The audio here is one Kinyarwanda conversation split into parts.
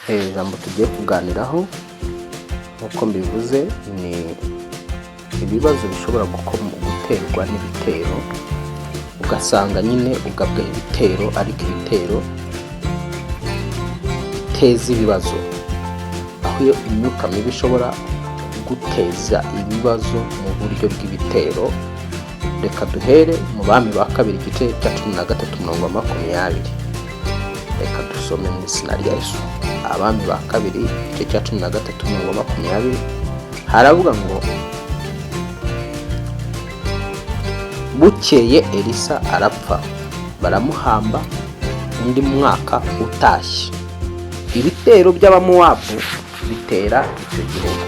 Ijambo tugiye kuganiraho, nk'uko mbivuze, ni ibibazo bishobora guterwa n'ibitero, ugasanga nyine ugabwa ibitero, ariko ibitero biteza ibibazo, aho iyo imyuka mibi ishobora guteza ibibazo mu buryo bw'ibitero. Reka duhere mu Bami ba Kabiri, igice cya 13, umurongo wa 20. Reka dusome mu izina rya Yesu. Abami ba Kabiri, igice cya 13, umurongo wa 20, haravuga ngo: "Bukeye Elisa arapfa, baramuhamba. Undi mwaka utashye, ibitero by'Abamowabu bitera icyo gihugu."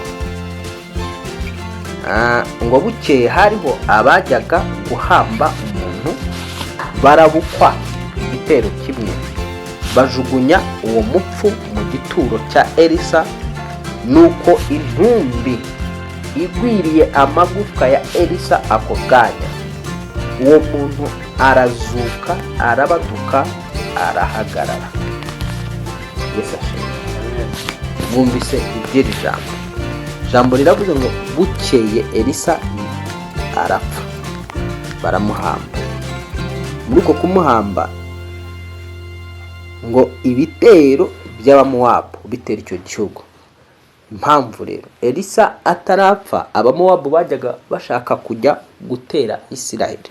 Ngo bukeye hariho abajyaga guhamba umuntu, barabukwa igitero kimwe, bajugunya uwo mupfu mu gituro cya Elisa. Nuko intumbi igwiriye amagufwa ya Elisa, ako kanya uwo muntu arazuka, arabaduka, arahagarara. Yesu ashimwe. Mwumvise iby'iri jambo? Ijambo riravuze ngo bukeye Elisa arapfa, baramuhamba. Muri uko kumuhamba, ngo ibitero by'Abamowabu bitera icyo gihugu. Impamvu rero, Elisa atarapfa, Abamowabu bajyaga bashaka kujya gutera Isiraheli.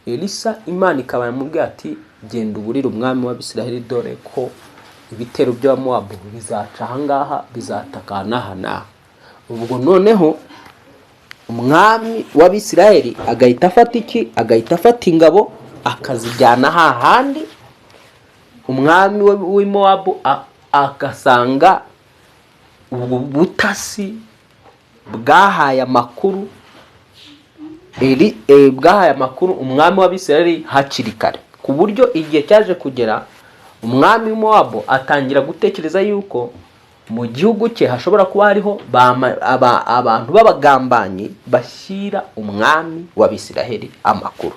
Elisa Imana ikaba yamubwiye ati: "Genda uburire umwami w'Abisiraheli, dore ko ibitero by'Abamowabu bizaca ahangaha, bizataka n'aha n'aha." Ubwo noneho umwami w'Abisiraheli agahita afata iki? Agahita afata ingabo, akazijyana hahandi. Umwami w'i Mowabu agasanga ubwo butasi bwahaye amakuru bwahaye amakuru umwami w'Abisirayeli hakiri kare, ku buryo igihe cyaje kugera umwami w'i Mowabu atangira gutekereza yuko mu gihugu cye hashobora kuba hariho abantu b'abagambanyi bashyira umwami w'Abisiraheli amakuru.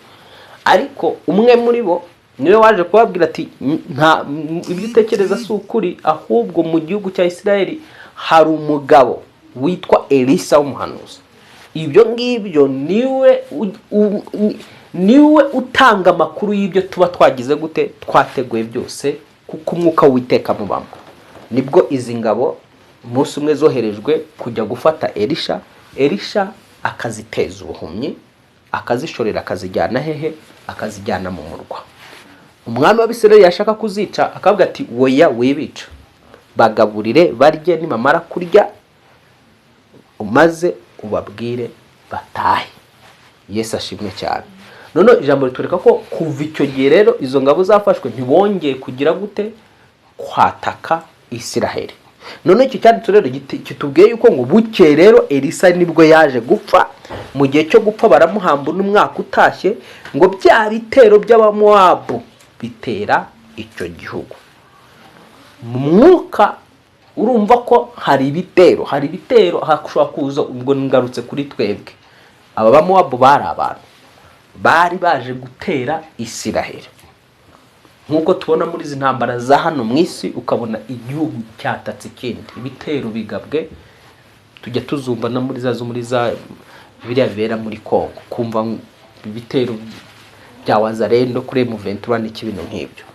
Ariko umwe muri bo niwe waje kubabwira ati: "Nta, ibyo utekereza si ukuri, ahubwo mu gihugu cya Isiraheli hari umugabo witwa Elisa w'umuhanuzi. Ibyo ngibyo niwe utanga amakuru y'ibyo tuba twagize gute, twateguye byose, kuko umwuka w'Uwiteka mubamo." Nibwo izi ngabo umunsi umwe zoherejwe kujya gufata Elisha. Elisha akaziteza ubuhumyi, akazishorera, akazijyana hehe? Akazijyana mu murwa. Umwami w'Abisirayeli yashaka kuzica, akavuga ati: "Woya, wibica, bagaburire barye, nibamara kurya maze ubabwire batahe." Yesu ashimwe cyane. Noneho ijambo ritwereka ko kuva icyo gihe rero izo ngabo zafashwe, ntibongeye kugira gute? Kwataka Isiraheli. Noneho icyo cyanditse rero kitubwiye yuko ngo bukeye rero Elisa nibwo yaje gupfa. Mu gihe cyo gupfa, baramuhamba, n'umwaka utashye ngo bya bitero by'Abamowabu bitera icyo gihugu. Mu mwuka urumva ko hari ibitero hashobora kuza. Ubwo ngarutse kuri twebwe, aba Bamowabu bari abantu bari baje gutera Isiraheli, nk'uko tubona muri izi ntambara za hano mu isi, ukabona igihugu cyatatse ikindi, ibitero bigabwe. Tujya tuzumva no muri za zo muri za biriya bibera muri Congo, kumva ibitero bya Wazalendo kuri M23 n'ikibintu nk'ibyo.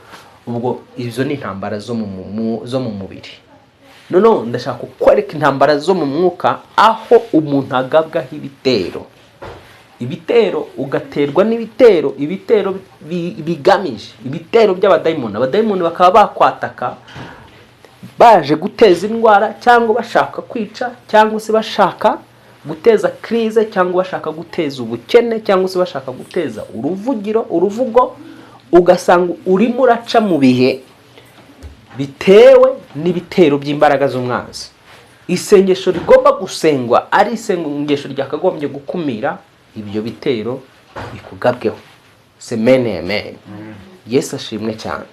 Ubwo izo ni intambara zo mu mubiri. Noneho ndashaka kukwereka intambara zo mu mwuka, aho umuntu agabwaho ibitero, ibitero ugaterwa n'ibitero, ibitero bigamije ibitero by'abadayimoni. Abadayimoni bakaba bakwataka baje guteza indwara, cyangwa bashaka kwica, cyangwa se bashaka guteza crise, cyangwa bashaka guteza ubukene, cyangwa se bashaka guteza uruvugiro, uruvugo. Ugasanga urimo uraca mu bihe bitewe n'ibitero by'imbaraga z'umwanzi. Isengesho rigomba gusengwa ari isengesho ryakagombye gukumira ibyo bitero bikugabweho. Semene amen. Yesu ashimwe cyane.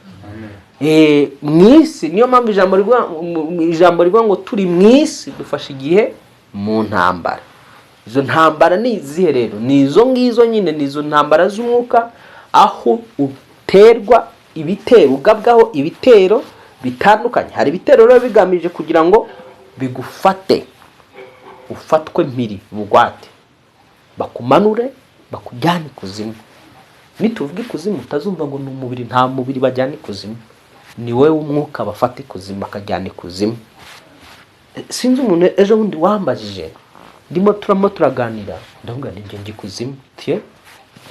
Mu isi, niyo mpamvu ijambo rivuga ngo turi mu isi, dufashe igihe mu ntambara. Izo ntambara ni izihe rero? Ni izo ngizo nyine, ni izo ntambara z'umwuka, aho uterwa ibitero, ugabwaho ibitero bitandukanye. Hari ibitero rero bigamije kugira ngo bigufate, ufatwe mpiri bugwate, bakumanure, bakujyane ikuzimu. Nituvuga ikuzimu utazumva ngo ni umubiri. Nta mubiri bajyana ikuzimu, ni wowe w'umwuka bafata ikuzimu bakajyana ikuzimu. Sinzi umuntu ejo bundi wambajije, ndimo turamo turaganira, ndavuga ni njye njya ikuzimu. Tiye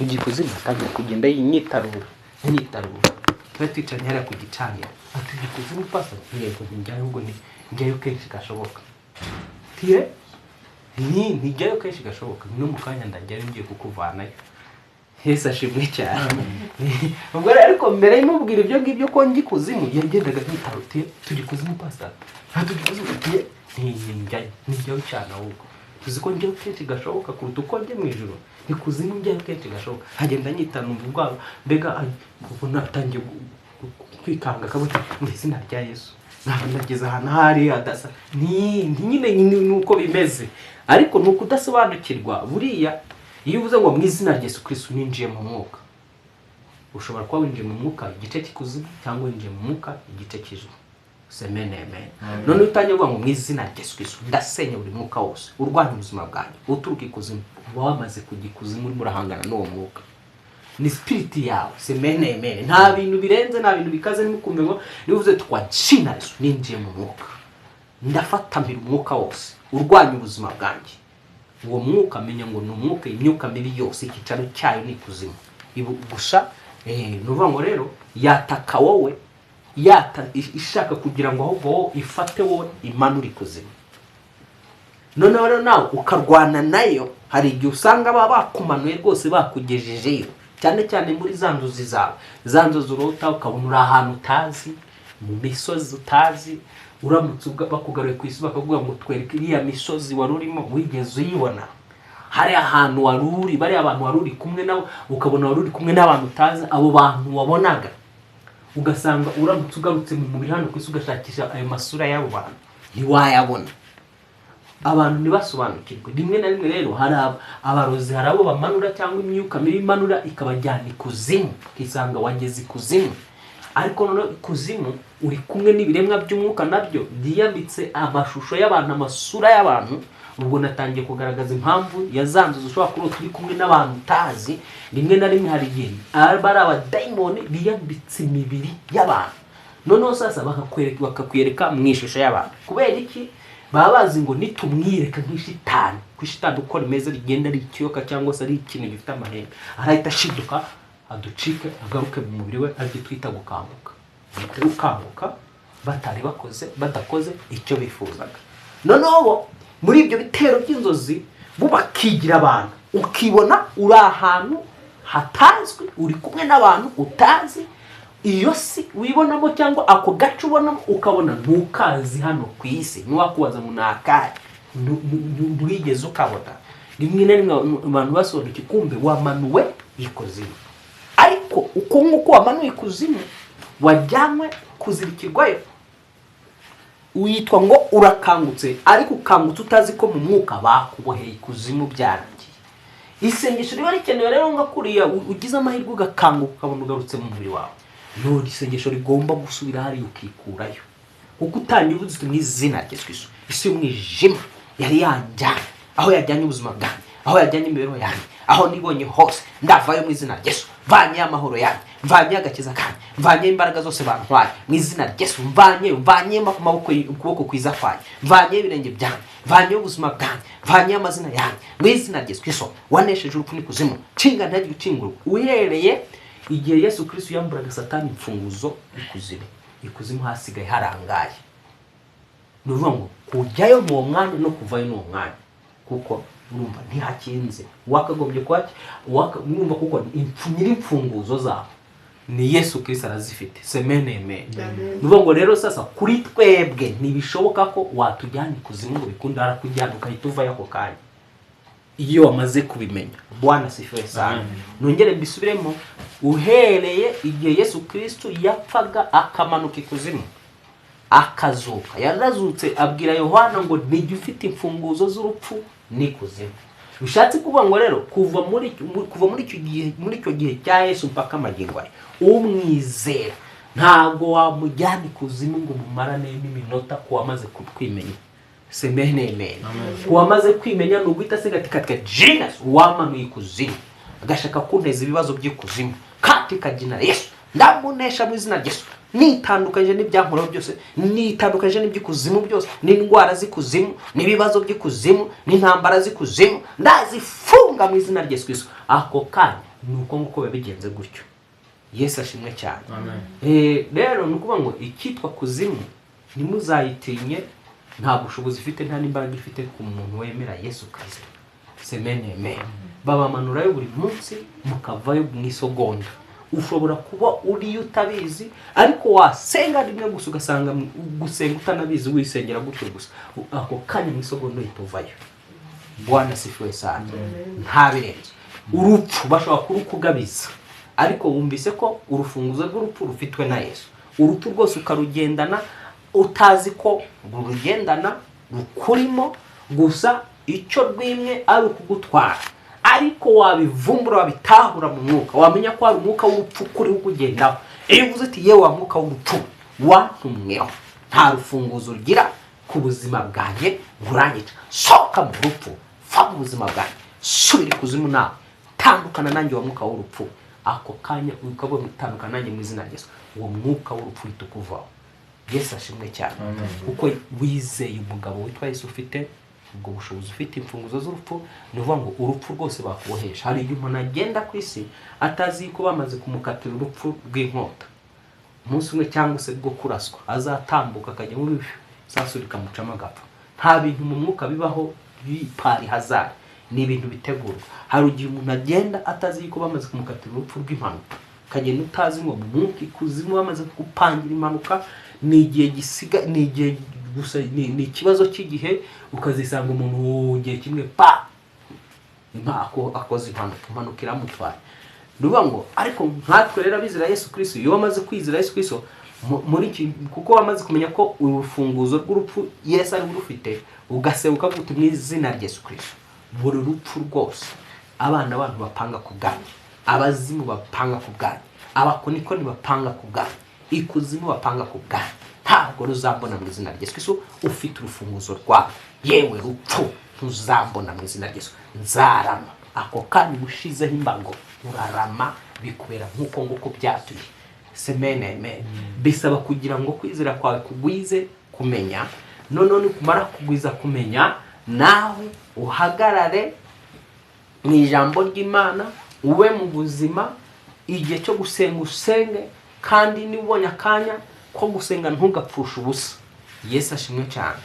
ujya ikuzimu? Atangira kugenda yitarura nyitarura, tuba twicaranye hariya ku gicaniro. Ati: "Ujya ikuzimu, pasa?" Yego, njyayo. Ahubwo ni njyayo kenshi gashoboka. Tiye ni ntijyayo kenshi gashoboka, no mu kanya ndajyayo, ngiye kukuvanayo. Yesu ashimwe cyane. Ubwo rero, ariko mbere y'imubwira ibyo ngibyo ko njya ikuzimu, yagendaga nyitarura: "Tujya ikuzimu, pasa? Tujya ikuzimu?" Tiye ntijyayo, ntijyayo cyane. Ahubwo tuzi ko njyayo kenshi gashoboka kuruta uko njya mu ijoro. Ikuzimu njyayo kenshi gashoboka. Hagenda nyitana ubwabo, mbega ubona atangiye kwikanga, akavuga mu izina rya Yesu ntabwo ndageze ahantu ahari hadasa. Ni nyine ni uko bimeze, ariko ni ukudasobanukirwa. Buriya iyo uvuze ngo mu izina rya Yesu Kristo ninjiye mu mwuka, ushobora kuba winjiye mu mwuka igice cy'ikuzimu cyangwa winjiye mu mwuka igice cy'ijuru. Semene amen. None utangiye kuvuga ngo mu izina rya Yesu Kristo ndasenya buri mwuka wose urwanya ubuzima bwanjye uturuka ikuzimu, uba wamaze kujya ikuzimu, urimo urahangana n'uwo mwuka, ni spirit yawe. Semene amen. Nta bintu birenze, nta bintu bikaze. Ntimukumve ngo niba uvuze kwa jina Yesu ninjiye mu mwuka, ndafatamira umwuka wose urwanya ubuzima bwanjye, uwo mwuka menya ngo ni umwuka, imyuka mibi yose icyicaro cyayo ni ikuzimu. Ibu gusa ni ukuvuga ngo rero yataka wowe, yata ishaka kugira ngo ahubwo wowe ifate, wowe imanure ikuzimu. Noneho rero nawe ukarwana nayo. Hari igihe usanga baba bakumanuye rwose, bakugejejeyo, cyane cyane muri za nzozi zawe, za nzozi urota ukabona uri ahantu utazi, mu misozi utazi. Uramutse bakugaruye ku isi bakavuga ngo twereke iriya misozi wari urimo, wigeze uyibona? Hari ahantu wari uri, bariya abantu wari uri kumwe nabo, ukabona wari uri kumwe n'abantu utazi. Abo bantu wabonaga, ugasanga uramutse ugarutse mu mubiri hano ku isi ugashakisha ayo masura y'abo bantu, ntiwayabona. Abantu ntibasobanukirwe. Rimwe na rimwe rero hari abarozi, hari abo bamanura cyangwa imyuka mibi imanura ikabajyana ikuzimu, ukisanga wageze ikuzimu. Ariko noneho ikuzimu uri kumwe n'ibiremwa by'umwuka nabyo byiyambitse amashusho y'abantu, amasura y'abantu. Ubwo natangiye kugaragaza impamvu ya za nzozi ushobora kurota uri kumwe n'abantu utazi. Rimwe na rimwe hari igihe aba ari abadayimoni biyambitse imibiri y'abantu, noneho sasa bakakwereka mu ishusho y'abantu. Kubera iki? Baba bazi ngo nitumwireka nk'ishitani, ko ishitani uko rimeze rigenda ari ikiyoka cyangwa se ari ikintu gifite amahembe, arahita ashiduka aducike agaruke mu mubiri we, aribyo twita gukanguka. Uhita ukanguka batari bakoze, badakoze icyo bifuzaga. Noneho bo muri ibyo bitero by'inzozi bo bakigira abantu, ukibona uri ahantu hatazwi, uri kumwe n'abantu utazi. Iyo si wibonamo cyangwa ako gace ubonamo, ukabona ntukazi hano ku isi. Ntiwakubaza ngo ni akahe, ntiwigeze ukabona. Rimwe na rimwe abantu basobanukiwe, kumbe wamanuwe ikuzimu. Ariko uko nguko wamanuwe ikuzimu, wajyanywe kuzirikirwayo, witwa ngo urakangutse, ariko ukangutse utazi ko mu mwuka bakuboheye ikuzimu, byarangiye. Isengesho riba rikenewe rero nga kuriya ugize amahirwe ugakanguka, ukabona ugarutse mu mubiri wawe, none isengesho rigomba gusubira hariya ukikurayo, kuko utangiye uvuze uti mu izina rya Yesu Kristo, isi y'umwijima yari yanjyanye aho yajyanye ubuzima bwanjye, aho yajyanye imibereho yanjye, aho nibonye hose, ndavayo mu izina rya Yesu. Mvanyeyo amahoro yanjye, mvanyeyo agakiza kanjye, mvanyeyo imbaraga zose bantwaye mu izina rya Yesu. Mvanyeyo, mvanyeyo amaboko, ukuboko kwiza kwanjye, mvanyeyo ibirenge byanjye, mvanyeyo ubuzima bwanjye, mvanyeyo amazina yanjye mu izina rya Yesu Kristo wanesheje urupfu n'ikuzimu. Kinga ntihagire ukingurwa. Uhereye igihe Yesu Kristo yamburaga Satani imfunguzo ikuzimu, ikuzimu hasigaye harangaye. Ni ukuvuga ngo kujyayo ni uwo mwanya no kuvayo ni uwo mwanya, kuko urumva ntihakinze. Wakagombye kuba urumva, kuko nyir'imfunguzo zaho ni Yesu Kristo, arazifite. Semene amen. Amen. Ni ukuvuga ngo rero sasa kuri twebwe ntibishoboka ko watujyana ikuzimu ngo bikunde, harakujyana ugahita uvayo ako kanya iyo wamaze kubimenya. Bwana asifiwe sana. Nongere mbisubiremo: uhereye igihe Yesu Kristo yapfaga akamanuka ikuzimu akazuka, yarazutse abwira Yohana ngo nijya ufite imfunguzo z'urupfu n'ikuzimu. Bishatse kuvuga ngo rero kuva muri icyo gihe, muri icyo gihe cya Yesu mpaka amagingo aya, umwizera Ntabwo wamujyana ikuzimu ngo umumarane n'iminota ku wamaze kwimenya. Semenene, ku wamaze kwimenya ni uguhita asiga ati: "Katika jina Yesu, wamanuye ikuzimu agashaka kunteza ibibazo by'ikuzimu, katika jina Yesu ndamunesha mu izina rya Yesu. Nitandukanyije n'ibyankoraho byose, nitandukanyije n'iby'ikuzimu byose, n'indwara z'ikuzimu, n'ibibazo by'ikuzimu, n'intambara z'ikuzimu, ndazifunga mu izina rya Yesu Kristo." Ako kanya ni uko nguko biba bigenze gutyo. Yesu ashimwe cyane. Rero ni ukuvuga ngo icyitwa kuzimu ntimuzayitinye, nta bushobozi ifite, nta n'imbaraga ifite ku muntu wemera Yesu Kirisito. Semeneme, babamanurayo buri munsi, mukavayo mu isogonda. Ushobora kuba uriyo utabizi, ariko wasenga rimwe gusa ugasanga gusenga utanabizi, wisengera gutyo gusa, ako kanya mu isogonda uhita uvayo. Bwana asifiwe sana. Nta birenze. Urupfu bashobora kurukugabiza, ariko wumvise ko urufunguzo rw'urupfu rufitwe na Yesu. Urupfu rwose ukarugendana utazi ko rurugendana, rukurimo gusa, icyo rwimwe ari ukugutwara. Ariko wabivumbura, wabitahura mu mwuka, wamenya ko hari umwuka w'urupfu kuriho ukugendaho, iyo uvuze uti: "Yewe wa mwuka w'urupfu wantumweho, nta rufunguzo ugira ku buzima bwanjye ngo uranyica, sohoka mu rupfu, va mu buzima bwanjye, subira ikuzimu nawe, tandukana nanjye wa mwuka w'urupfu," ako kanya ukavuga ngo: "Tandukana nanjye mu izina rya Yesu," uwo mwuka w'urupfu uhita ukuvaho. Yesu ashimwe cyane. Kuko wizeye umugabo witwa Yesu ufite ubwo bushobozi, ufite imfunguzo z'urupfu. Ni ukuvuga ngo urupfu rwose bakubohesha. Hari igihe umuntu agenda ku isi atazi ko bamaze kumukatira urupfu rw'inkota umunsi umwe, cyangwa se rwo kuraswa, azatambuka akajya muri sasu rikamucamo agapfa. Nta bintu mu mwuka bibaho par hasard, ni ibintu bitegurwa. Hari igihe umuntu agenda atazi ko bamaze kumukatira urupfu rw'impanuka, ukagenda utazi ngo mu mwuka ikuzimu bamaze kugupangira impanuka. Ni igihe gisiga, ni igihe gusa, ni ikibazo cy'igihe, ukazisanga umuntu igihe kimwe pa akoze impanuka, impanuka iramutwaye. Ni ukuvuga ngo ariko nkatwe rero abizera Yesu Kristo, iyo wamaze kwizera Yesu Kristo muri iki, kuko wamaze kumenya ko urufunguzo rw'urupfu Yesu ari rufite, ugasenga ukavuga uti: "Mu izina rya Yesu Kristo, buri rupfu rwose abana abantu bapanga ku bwanjye, abazimu bapanga ku bwanjye, abakonikoni bapanga ku bwanjye, ikuzimu bapanga ku bwanjye, ntabwo ruzambona mu izina rya Yesu Kristo ufite urufunguzo rwawe. Yewe rupfu, ntuzambona mu izina rya Yesu, nzarama." Ako kanya ushizeho imbago, urarama, bikubera nk'uko nguko byatuye. Semene amen. Bisaba kugira ngo kwizera kwawe kugwize kumenya. Noneho nikumara kugwiza kumenya, nawe uhagarare mu ijambo ry'Imana, ube mu buzima. Igihe cyo gusenga usenge, kandi niba ubonye akanya ko gusenga ntugapfushe ubusa. Yesu ashimwe cyane.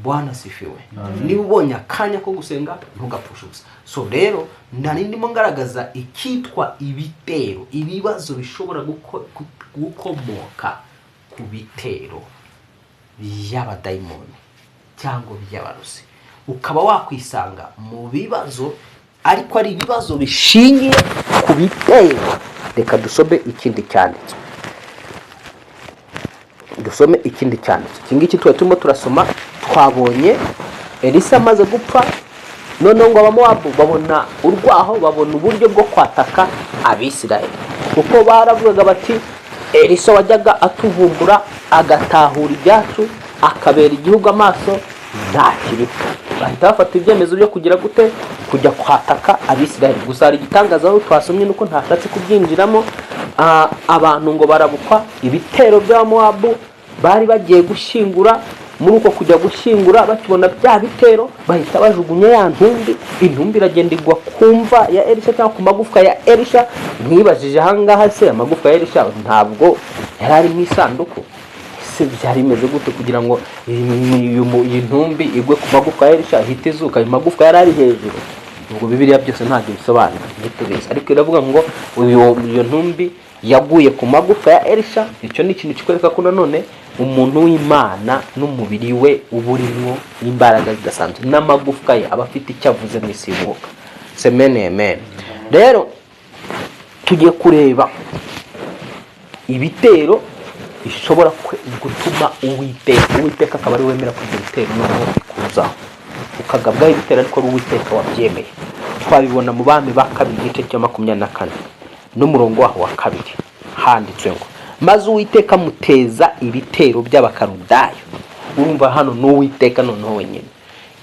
Bwana asifiwe. Niba ubonye akanya ko gusenga ntugapfushe ubusa. So rero nari ndimo ngaragaza icyitwa ibitero, ibibazo bishobora gukomoka ku bitero by'abadayimoni cyangwa by'abarozi, ukaba wakwisanga mu bibazo, ariko ari ibibazo bishingiye ku bitero. Reka dusome ikindi cyanditswe, dusome ikindi cyanditswe. Iki ngiki tuba turimo turasoma, twabonye Elisa amaze gupfa, noneho ngo Abamowabu babona urwaho, babona uburyo bwo kwataka Abisirayeli, kuko baravugaga bati: "Elisa wajyaga atuvumbura, agatahura ibyacu, akabera igihugu amaso, ntakiriho." Bahita bafata ibyemezo byo kugira gute? Kujya kwataka Abisirayeli. Gusa hari igitangaza aho twasomye, nuko ntashatse kubyinjiramo. Abantu ngo barabukwa ibitero by'Abamowabu, bari bagiye gushyingura. Muri uko kujya gushyingura, bakibona bya bitero, bahita bajugunya ya ntumbi. Intumbi iragenda igwa ku mva ya Elisha cyangwa ku magufwa ya Elisha. Mwibajije ahangaha se, amagufwa ya Elisha ntabwo yari ari mu isanduku? Ese byari bimeze gute kugira ngo iyi ntumbi igwe ku magufwa ya Elisha, ihite izuka? Ayo magufwa yari ari hejuru. Ubwo Bibiliya byose ntabwo bisobanura, ntitubizi, ariko iravuga ngo iyo ntumbi yaguye ku magufa ya Elisha. Icyo ni ikintu kikwereka ko nanone umuntu w'Imana n'umubiri we uba urimo imbaraga zidasanzwe, n'amagufwa ye aba afite icyo avuze mu isi y'umwuka. Semene amen. Rero tugiye kureba ibitero bishobora gutuma Uwiteka akaba ari we wemera ko ibyo bitero noneho bikuzaho, ukagabwaho ibitero ariko ari Uwiteka wabyemeye. Twabibona mu Bami ba Kabiri, igice cya 24 n'umurongo waho wa 2, handitswe ngo: Maze Uwiteka amuteza ibitero by'Abakarudayo. Urumva hano ni Uwiteka noneho wenyine.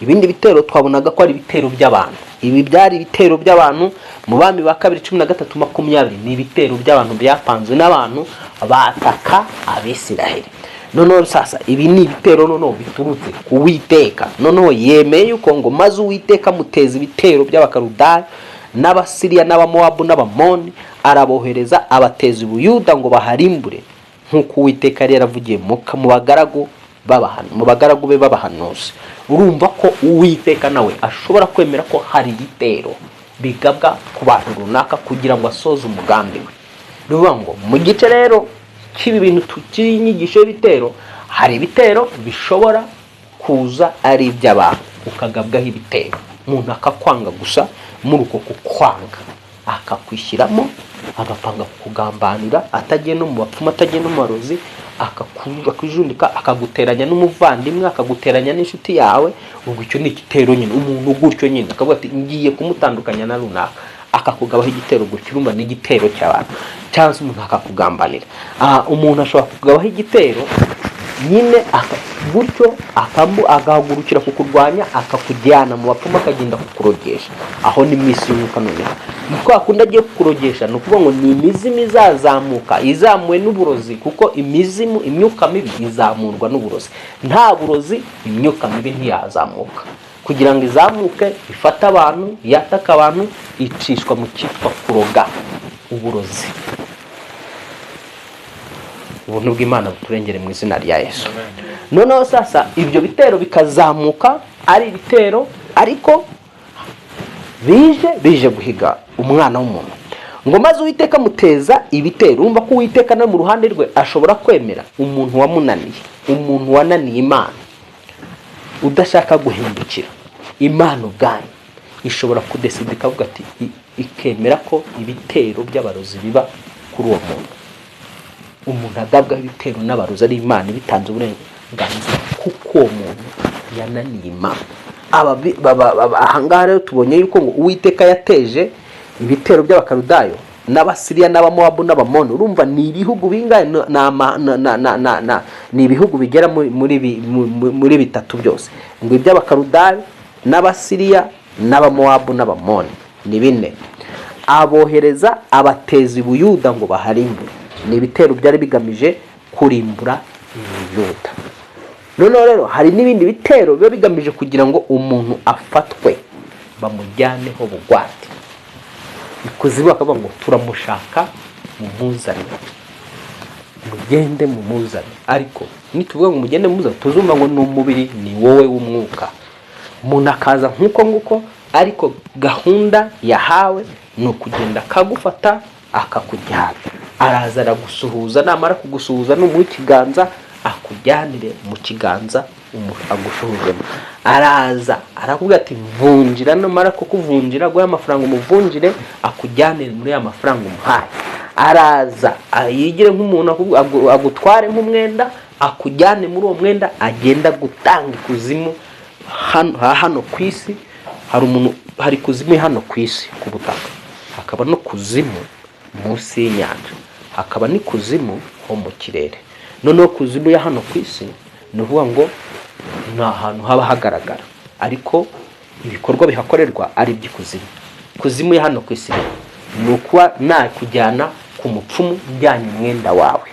Ibindi bitero twabonaga ko ari ibitero by'abantu. Ibi byari ibitero by'abantu mu Bami ba Kabiri 13:20. Ni ibitero by'abantu byapanzwe n'abantu bataka Abisiraheli. Noneho sasa ibi ni ibitero noneho biturutse ku Witeka. Noneho yemeye yuko ngo maze Uwiteka amuteza ibitero by'Abakarudayo n'Abasiriya n'Abamowabu n'Abamoni, arabohereza abateza Ubuyuda ngo baharimbure, nk'uko Uwiteka yari yaravugiye mu bagaragu be b'abahanuzi. Urumva ko Uwiteka nawe ashobora kwemera ko hari ibitero bigabwa ku bantu runaka kugira ngo asoze umugambi we. Ni ukuvuga ngo mu gice rero cy'ibi bintu cy'inyigisho y'ibitero, hari ibitero bishobora kuza ari iby'abantu, ukagabwaho ibitero, umuntu akakwanga gusa. Muri uko kukwanga akakwishyiramo, agapanga kukugambanira, atagiye no mu bapfumu, atagiye no mu barozi, akakujundika, akaguteranya n'umuvandimwe, akaguteranya n'inshuti yawe. Ubwo icyo ni igitero nyine. Umuntu gutyo nyine akavuga ati: "Ngiye kumutandukanya na runaka," akakugabaho igitero gutyo. Urumva ni igitero cy'abantu, cyangwa se umuntu akakugambanira. Umuntu ashobora kukugabaho igitero nyine gutyo, agahagurukira kukurwanya, akakujyana mu bapfumu, akagenda kukurogesha. Aho ni mu isi y'umwuka. Noneho ni kwa kundi agiye kukurogesha, ni ukuvuga ngo ni imizimu izazamuka izamuwe n'uburozi, kuko imizimu, imyuka mibi izamurwa n'uburozi. Nta burozi, imyuka mibi ntiyazamuka. Kugira ngo izamuke ifate abantu, yataka abantu, icishwa mu cyitwa kuroga, uburozi. Ubuntu bw'Imana buturengere mu izina rya Yesu. Noneho sasa ibyo bitero bikazamuka ari ibitero, ariko bije guhiga umwana w'umuntu. Ngo maze Uwiteka amuteza ibitero. Urumva ko Uwiteka no mu ruhande rwe ashobora kwemera umuntu wamunaniye, umuntu wananiye Imana, udashaka guhindukira. Imana ubwayo ishobora kudecida ikavuga ati, ikemera ko ibitero by'abarozi biba kuri uwo muntu. Umuntu agabwaho ibitero n'abarozi ari Imana ibitanze uburenganzira, kuko uwo muntu yananiye Imana. Ahangaha rero tubonye yuko ngo Uwiteka yateje ibitero by'Abakarudayo n'Abasiriya n'Abamowabu n'Abamoni. Urumva ni ibihugu bingahe? Ni ibihugu bigera muri bitatu byose, ngo iby'Abakarudayo n'Abasiriya n'Abamowabu n'Abamoni, ni bine. Abohereza abateza i Buyuda ngo baharimbure. Ni ibitero byari bigamije kurimbura Ubuyuda. Noneho rero hari n'ibindi bitero biba bigamije kugira ngo umuntu afatwe bamujyaneho bugwate ikuzimu, bakavuga ngo: "Turamushaka, mumuzane, mugende mumuzane." Ariko nituvuga ngo mugende mumuzane, tuzumva ngo ni umubiri, ni wowe w'umwuka. Umuntu akaza nk'uko nguko, ariko gahunda yahawe ni ukugenda akagufata akakujyana. Araza aragusuhuza, namara kugusuhuza numuha ikiganza, akujyanire mu kiganza agushuhujemo. Araza arakubwira ati: "Mvunjira." Namara kukuvunjira, guha amafaranga, umuvunjire, akujyanire muri ya mafaranga umuhaye. Araza yigire nk'umuntu, agutware nk'umwenda, akujyane muri uwo mwenda, agenda gutanga ikuzimu hano. Hano ku isi hari umuntu, hari kuzimu hano ku isi ku butaka, hakaba no kuzimu munsi y'inyanja, hakaba n'ikuzimu ho mu kirere. Noneho kuzimu ya hano ku isi ni ukuvuga ngo ni ahantu haba hagaragara, ariko ibikorwa bihakorerwa ari iby'ikuzimu. Kuzimu ya hano ku isi rero ni ukuba nakujyana ku mupfumu njyanye umwenda wawe.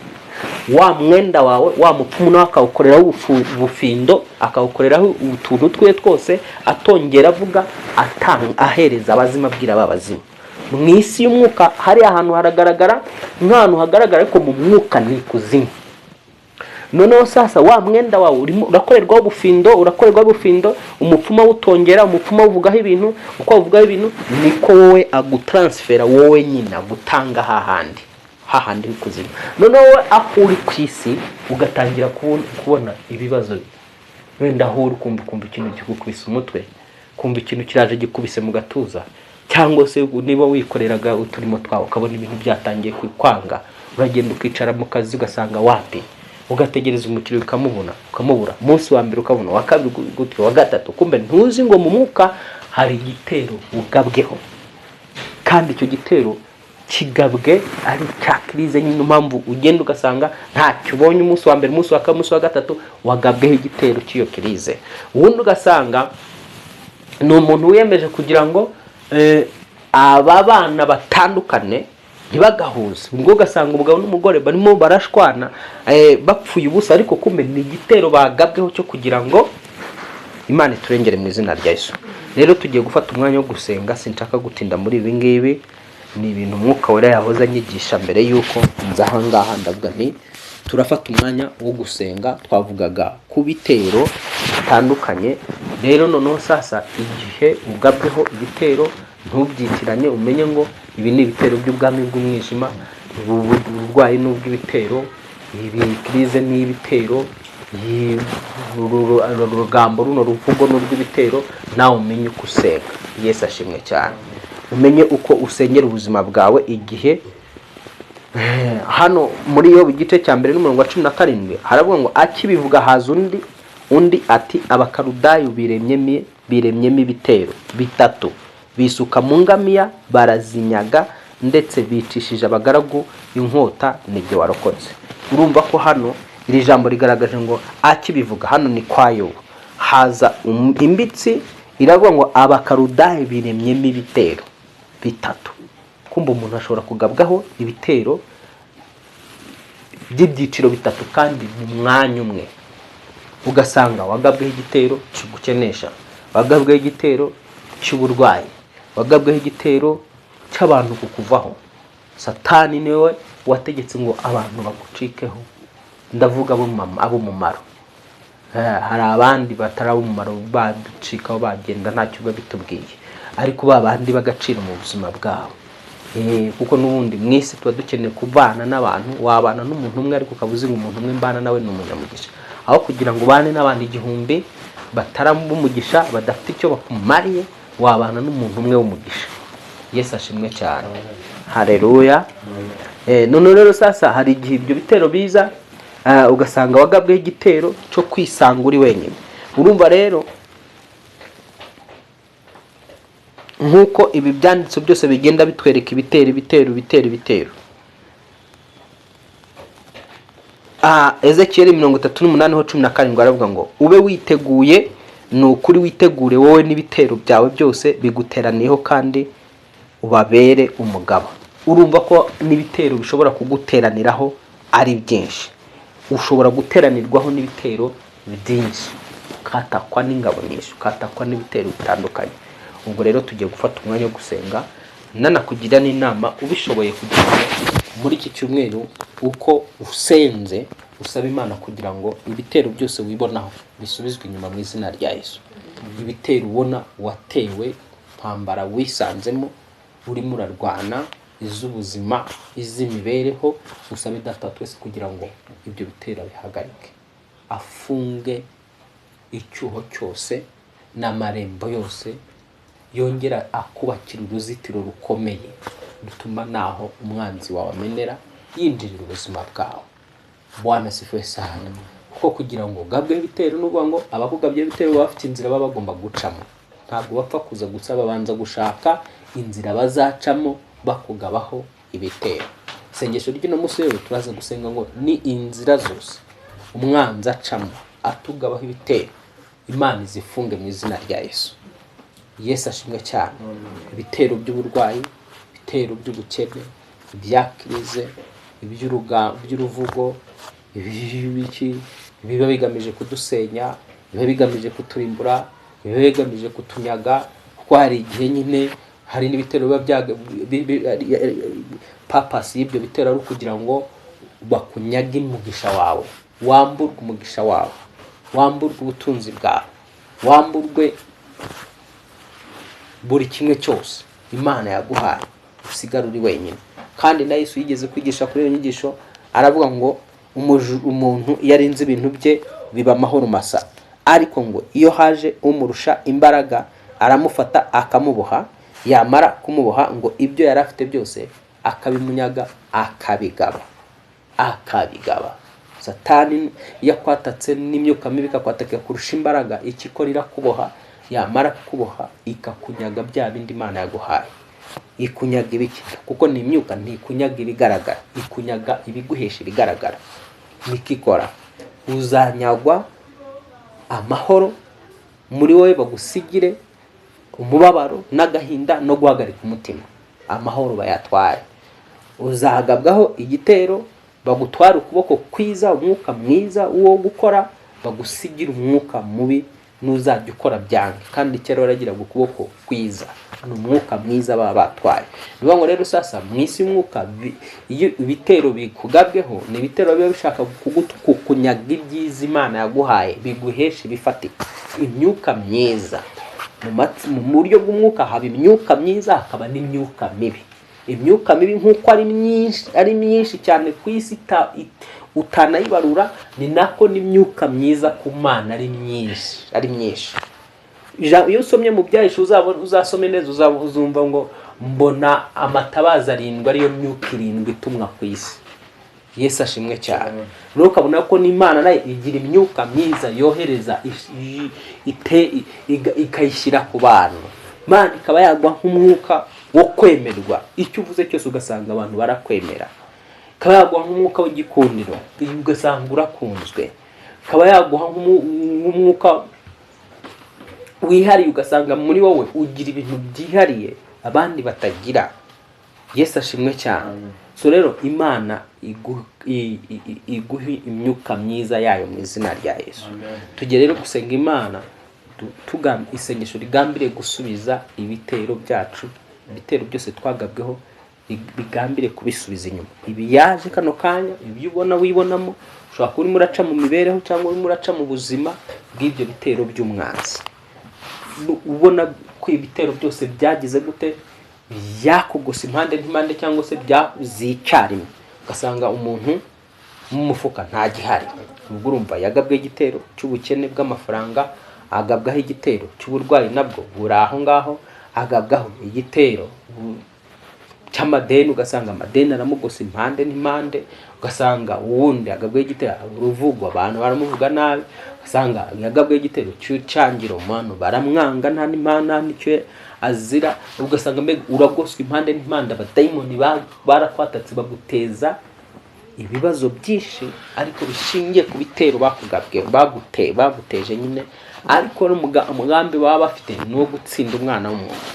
Wa mwenda wawe, wa mupfumu nawe akawukoreraho ubufindo, akawukoreraho utuntu twe twose, atongera avuga, atanga, ahereza abazimu, abwira ba bazimu. Mu isi y'umwuka hari ahantu haragaragara nk'ahantu hagaragara, ariko mu mwuka ni ikuzimu. Noneho sasa wa mwenda wawe urimo urakorerwaho ubufindo, urakorerwaho ubufindo, umupfumu awutongera, umupfumu awuvugaho ibintu. Uko awuvugaho ibintu niko wowe agutransfera, wowe nyine agutanga hahandi, hahandi h'ikuzimu. Noneho wowe aho uri ku isi ugatangira kubona ibibazo. Wenda aho uri kumva ikintu kigukubise umutwe, kumva ikintu kiraje gikubise mu gatuza, cyangwa se niba wikoreraga uturimo twawe ukabona ibintu byatangiye kwanga, uragenda ukicara mu kazi ugasanga wapi, ugategereza umukiriya ukamubona, ukamubura. Umunsi wa mbere ukabona, uwa kabiri gutyo, uwa gatatu. Kumbe ntuzi ngo mu mwuka hari igitero ugabweho, kandi icyo gitero Kigabwe ari cya crise nyine. Impamvu ugenda ugasanga ntacyo ubonye umunsi wa mbere, umunsi wa kabiri, umunsi wa gatatu, wagabweho igitero cy'iyo crise. Ubundi ugasanga ni umuntu wiyemeje kugira ngo aba bana batandukane, ntibagahuze. Ubwo ugasanga umugabo n'umugore barimo barashwana, bapfuye ubusa, ariko kumbe ni igitero bagabweho cyo kugira ngo. Imana iturengere mu izina rya Yesu. Rero tugiye gufata umwanya wo gusenga. Sinshaka gutinda muri ibi ngibi, ni ibintu Umwuka Wera yahoze anyigisha mbere y'uko nza aha ngaha. Ndavuga nti turafata umwanya wo gusenga. Twavugaga ku bitero bitandukanye. Rero noneho sasa, igihe ugabweho ibitero, ntubyitiranye, umenye ngo ibi ni ibitero by'ubwami bw'umwijima, ubu burwayi ni ubw'ibitero, ibi crise ni ibitero, uru rugambo, runo ruvugo ni urw'ibitero. Nawe umenye uko usenga. Yesu ashimwe cyane. Umenye uko usengera ubuzima bwawe. Igihe hano muri yo igice cya mbere n'umurongo wa 17 haravuga ngo: "Akibivuga haza undi ati: 'Abakarudayo biremyemo ibitero bitatu, bisuka mu ngamiya barazinyaga, ndetse bicishije abagaragu inkota, nibyo warokotse.'" Urumva ko hano iri jambo rigaragaje ngo akibivuga, hano ni kwa Yobu, haza imbitsi iravuga ngo Abakarudayo biremyemo ibitero bitatu. Kumva umuntu ashobora kugabwaho ibitero by'ibyiciro bitatu kandi mu mwanya umwe. Ugasanga wagabweho igitero kigukenesha, wagabweho igitero cy'uburwayi, wagabweho igitero cy'abantu kukuvaho. Satani niwe wategetse ngo abantu bagucikeho. Ndavuga ab'umumaro. Hari abandi batari ab'umumaro baducikaho bagenda ntacyo biba bitubwiye, ariko ba bandi b'agaciro mu buzima bwabo. Kuko n'ubundi mu isi tuba dukeneye kubana n'abantu. Wabana n'umuntu umwe ariko ukaba uzi ngo umuntu umwe mbana nawe ni umunyamugisha, aho kugira ngo ubane n'abantu 1000 bataraba umugisha, badafite icyo bakumariye. Wabana n'umuntu umwe w'umugisha. Yesu ashimwe cyane, hareruya. None rero sasa hari igihe ibyo bitero biza, ugasanga wagabweho igitero cyo kwisanga uri wenyine. Urumva rero, nk'uko ibi byanditse byose bigenda bitwereka ibitero, ibitero, ibitero, ibitero. Ezekiyeli 38 ho 17 aravuga ngo: "Ube witeguye, ni ukuri witegure, wowe n'ibitero byawe byose biguteraniyeho, kandi ubabere umugabo." Urumva ko n'ibitero bishobora kuguteraniraho ari byinshi. Ushobora guteranirwaho n'ibitero byinshi, ukatakwa n'ingabo nyinshi, ukatakwa n'ibitero bitandukanye. Ubwo rero tugiye gufata umwanya wo gusenga. Nanakugira n'inama, ubishoboye, kugira ngo muri iki cyumweru uko usenze usaba Imana kugira ngo ibitero byose wibonaho bisubizwe inyuma mu izina rya Yesu. Ibitero ubona watewe, ntambara wisanzemo urimo urarwana, iz'ubuzima, iz'imibereho, usabe Data wa twese kugira ngo ibyo bitero bihagarike, afunge icyuho cyose n'amarembo yose, yongera akubakira uruzitiro rukomeye rutuma naho umwanzi wawe amenera yinjirira ubuzima bwawe. Bwana asifiwe sana. Kuko kugira ngo ugabweho ibitero, ni ukuvuga ngo abakugabyeho ibitero baba bafite inzira baba bagomba gucamo. Ntabwo bapfa kuza gusa, babanza gushaka inzira bazacamo bakugabaho ibitero. Isengesho ry'uno munsi rero turaza gusenga ngo ni inzira zose umwanzi acamo atugabaho ibitero, Imana izifunge mu izina rya Yesu. Yesu ashimwe cyane. Ibitero by'uburwayi, ibitero by'ubukene, ibya crise, iby'uruvugo, ibiki biba bigamije kudusenya, biba bigamije kuturimbura, biba bigamije kutunyaga. Kuko hari igihe nyine hari n'ibitero biba bya purpose y'ibyo bitero ari ukugira ngo bakunyage umugisha wawe, wamburwe umugisha wawe, wamburwe ubutunzi bwawe, wamburwe buri kimwe cyose Imana yaguhaye, usigare uri wenyine. Kandi na Yesu yigeze kwigisha kuri iyo nyigisho, aravuga ngo umuntu iyo arinze ibintu bye biba amahoro masa, ariko ngo iyo haje umurusha imbaraga aramufata akamuboha, yamara kumuboha ngo ibyo yari afite byose akabimunyaga, akabigaba, akabigaba. Satani iyo akwatatse n'imyuka mibi ikakwataka kurusha imbaraga, icyo ikora irakuboha, yamara kukuboha ikakunyaga bya bindi Imana yaguhaye. Ikunyaga ibiki? Kuko ni imyuka, ntikunyaga ibigaragara, ikunyaga ibiguhesha ibigaragara. Niko ikora. Uzanyagwa amahoro muri wowe, bagusigire umubabaro n'agahinda no guhagarika umutima, amahoro bayatware. Uzagabwaho igitero, bagutware ukuboko kwiza, umwuka mwiza wo gukora, bagusigire umwuka mubi, n'uzajya ukora byange. Kandi kera waragiraga ukuboko kwiza, ni umwuka mwiza baba batwaye. Ni ukuvuga ngo rero sasa mu isi y'umwuka, iyo ibitero bikugabweho, ni ibitero biba bishaka kunyaga ibyiza Imana yaguhaye biguhesha ibifatika, imyuka myiza. Mu buryo bw'umwuka haba imyuka myiza, hakaba n'imyuka mibi. Imyuka mibi nk'uko ari myinshi cyane ku isi utanayibarura, ni nako n'imyuka myiza ku Mana ari myinshi. Iyo usomye mu Byahishe, uzabona, uzasome neza, uzumva ngo mbona amatabaza arindwi, ariyo myuka irindwi itumwa ku isi. Yesu ashimwe cyane. Rero ukabona ko n'Imana nayo igira imyuka myiza yohereza, ikayishyira ku bantu. Imana ikaba yagwa nk'umwuka wo kwemerwa, icyo uvuze cyose ugasanga abantu barakwemera. Ikaba yaguha nk'umwuka w'igikundiro, ugasanga urakunzwe. Ikaba yaguha nk'umwuka wihariye, ugasanga muri wowe ugira ibintu byihariye abandi batagira. Yesu ashimwe cyane. So rero Imana iguhe imyuka myiza yayo mu izina rya Yesu. Tujye rero gusenga Imana, isengesho rigambiriye gusubiza ibitero byacu, ibitero byose twagabweho, bigambiriye kubisubiza inyuma. Ibi yaje kano kanya, ibyo ubona wibonamo, ushobora kuba urimo uraca mu mibereho cyangwa urimo uraca mu buzima bw'ibyo bitero by'umwanzi. Ubona ko ibitero byose byagize gute, byakugose impande n'impande, cyangwa se byazicarimwe, ugasanga umuntu mu mufuka nta gihari. Ubwo urumva yagabwe igitero cy'ubukene bw'amafaranga, agabwaho igitero cy'uburwayi nabwo buri aho ngaho, agabwaho igitero cy'amadeni, ugasanga amadeni aramugose impande n'impande, ugasanga uwundi agabwaho igitero uruvugwa, abantu baramuvuga nabi, ugasanga yagabweho igitero cy'ucangiro, abantu baramwanga nta n'impande nta n'icyo azira, ugasanga mbega uragoswe impande n'impande, abadayimoni barakwatatse, baguteza ibibazo byinshi, ariko bishingiye ku bitero bakugabwe, baguteje nyine. Ariko umugambi baba bafite ni uwo gutsinda umwana w'umuntu.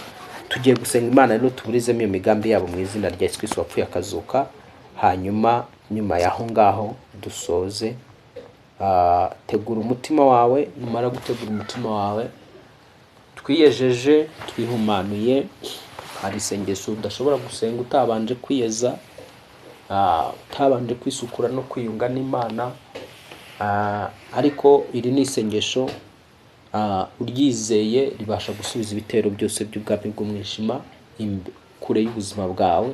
Tugiye gusenga Imana rero, tuburizemo iyo migambi yabo mu izina rya Yesu Kristo wapfuye akazuka. Hanyuma nyuma y'aho ngaho dusoze. Tegura umutima wawe. Numara gutegura umutima wawe, twiyejeje, twihumanuye. Hari isengesho udashobora gusenga utabanje kwiyeza, utabanje kwisukura no kwiyunga n'Imana. Ariko iri ni isengesho, uryizeye ribasha gusubiza ibitero byose by'ubwami bw'umwijima kure y'ubuzima bwawe,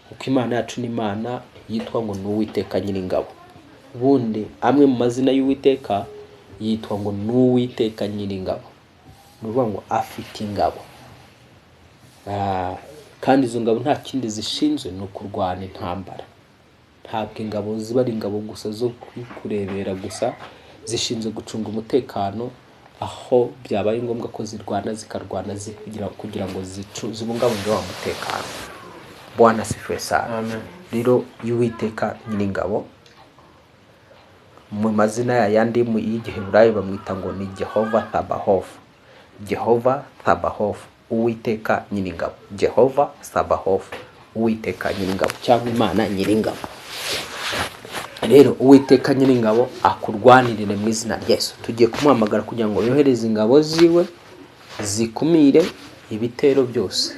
kuko Imana yacu ni Imana yitwa ngo ni Uwiteka Nyiringabo. Ubundi amwe mu mazina y'Uwiteka yitwa ngo ni Uwiteka Nyiringabo, ni ukuvuga ngo afite ingabo. Kandi izo ngabo nta kindi zishinzwe, ni ukurwana intambara. Ntabwo ingabo ziba ari ingabo gusa zo kurebera gusa, zishinzwe gucunga umutekano, aho byabaye ngombwa ko zirwana zikarwana, kugira ngo zibungabunge wa mutekano. Bwana asifiwe sana. Amen. Rero y'Uwiteka Nyiringabo, mu mazina yayandi y'Igiheburayo bamwita ngo ni Jehova Tabahofu, Jehova Tabahofu, Uwiteka Nyiringabo, Jehova Sabahofu, Uwiteka Nyiringabo cyangwa Imana Nyiringabo. Rero Uwiteka Nyiringabo akurwanirire mu izina rya Yesu. Tugiye kumuhamagara kugira ngo yohereze ingabo ziwe zikumire ibitero byose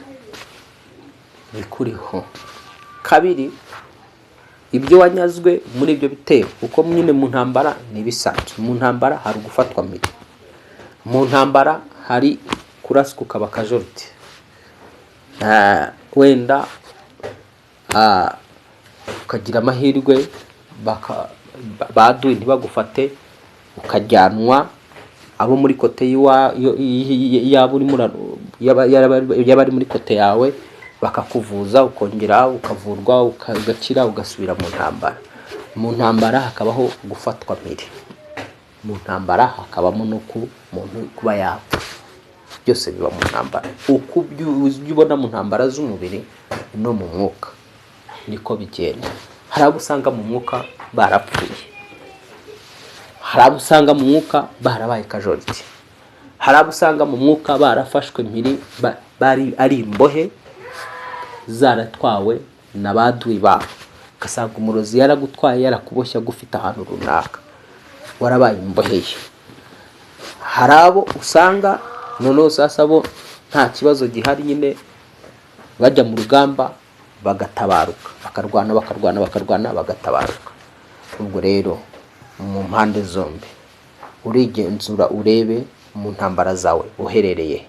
bikuriho. Kabiri, ibyo wanyazwe muri ibyo bitero, kuko nyine mu ntambara ntibisanzwe. Mu ntambara hari ugufatwa mpiri, mu ntambara hari kuraswa ukaba casualty. Wenda ukagira amahirwe baduye ntibagufate, ukajyanwa abo muri côté yaba urimo y'abari muri côté yawe, bakakuvuza, ukongera ukavurwa, ugakira, ugasubira mu ntambara. Mu ntambara hakabaho gufatwa mpiri, mu ntambara hakabamo no ku muntu kuba yapfa. Byose biba mu ntambara. Uko ibyo ubona mu ntambara z'umubiri, no mu mwuka niko bigenda. Hari abo usanga mu mwuka barapfuye, hari abo usanga mu mwuka barabaye casualty, hari abo usanga mu mwuka barafashwe mpiri, bari ari imbohe zaratwawe na ba adui babo. Ugasanga umurozi yaragutwaye, yarakuboshye, agufite ahantu runaka, warabaye imbohe ye. Hari abo usanga noneho sasa bo nta kibazo gihari nyine, bajya mu rugamba bagatabaruka, bakarwana, bakarwana, bakarwana, bagatabaruka. Ubwo rero mu mpande zombi urigenzura, urebe mu ntambara zawe uherereye.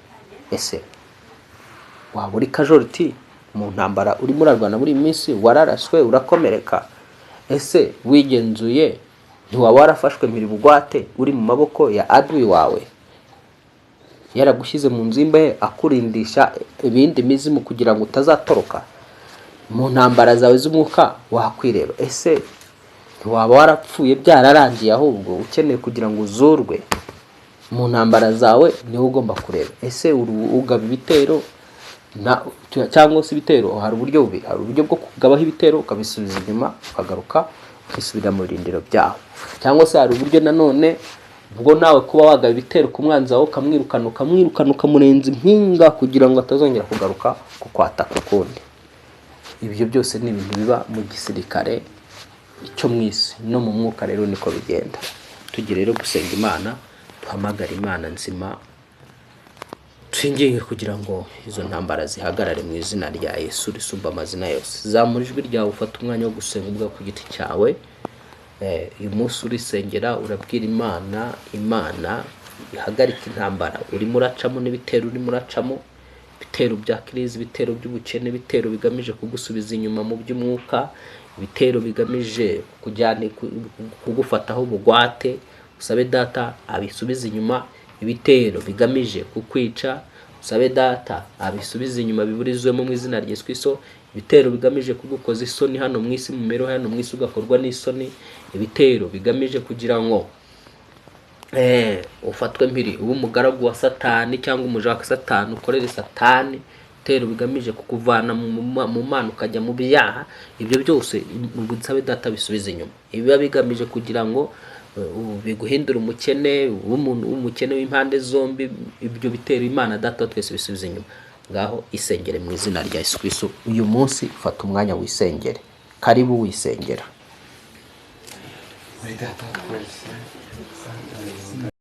Ese waba uri casualty mu ntambara urimo urarwana muri iyi minsi? Wararaswe urakomereka? Ese wigenzuye, ntiwaba warafashwe mpiri bugwate, uri mu maboko ya adui wawe, yaragushyize mu nzu y'imbohe, akurindisha ibindi mizimu kugira ngo utazatoroka? Mu ntambara zawe z'umwuka wakwireba. Ese ntiwaba warapfuye byararangiye, ahubwo ukeneye kugira ngo uzurwe? Mu ntambara zawe niwe ugomba kureba. Ese ugaba ibitero cyangwa se ibitero? Hari uburyo bubiri: hari uburyo bwo kugabaho ibitero ukabisubiza inyuma, ukagaruka ukisubira mu birindiro byaho, cyangwa se hari uburyo nanone bwo nawe kuba wagaba ibitero ku mwanzi wawe, ukamwirukana, ukamwirukana, ukamurenza impinga kugira ngo atazongera kugaruka kukwataka ukundi. Ibyo byose ni ibintu biba mu gisirikare cyo mu isi, no mu mwuka rero niko bigenda. Tujye rero gusenga Imana, duhamagare Imana nzima, twinginge kugira ngo izo ntambara zihagarare mu izina rya Yesu risumba amazina yose. Zamura ijwi ryawe, ufate umwanya wo gusenga ubwawe ku giti cyawe. Uyu munsi urisengera, urabwira Imana, Imana ihagarika intambara urimo uracamo n'ibitero urimo uracamo, ibitero bya crise, ibitero by'ubukene, ibitero bigamije kugusubiza inyuma mu by'umwuka, ibitero bigamije kujyana kugufataho bugwate. Usabe Data abisubize inyuma. Ibitero bigamije kukwica, usabe Data abisubize inyuma, biburizwemo mu izina rya Yesu Kristo. Ibitero bigamije kugukoza isoni hano mu isi, mu mibereho hano mu isi, ugakorwa n'isoni, ibitero bigamije kugira ngo ufatwe mpiri, ube umugaragu wa Satani cyangwa umuja wa Satani, ukorere Satani, ibitero bigamije kukuvana mu Mana ukajya mu byaha, ibyo byose nsabe Data bisubize inyuma. Ibiba bigamije kugira ngo biguhindure umukene, ube umuntu w'umukene w'impande zombi, ibyo bitero Imana Data wa twese bisubize inyuma. Ngaho isengere mu izina rya Yesu Kristo. Uyu munsi fata umwanya wisengere. Karibu, wisengera. Muri Data wa twese.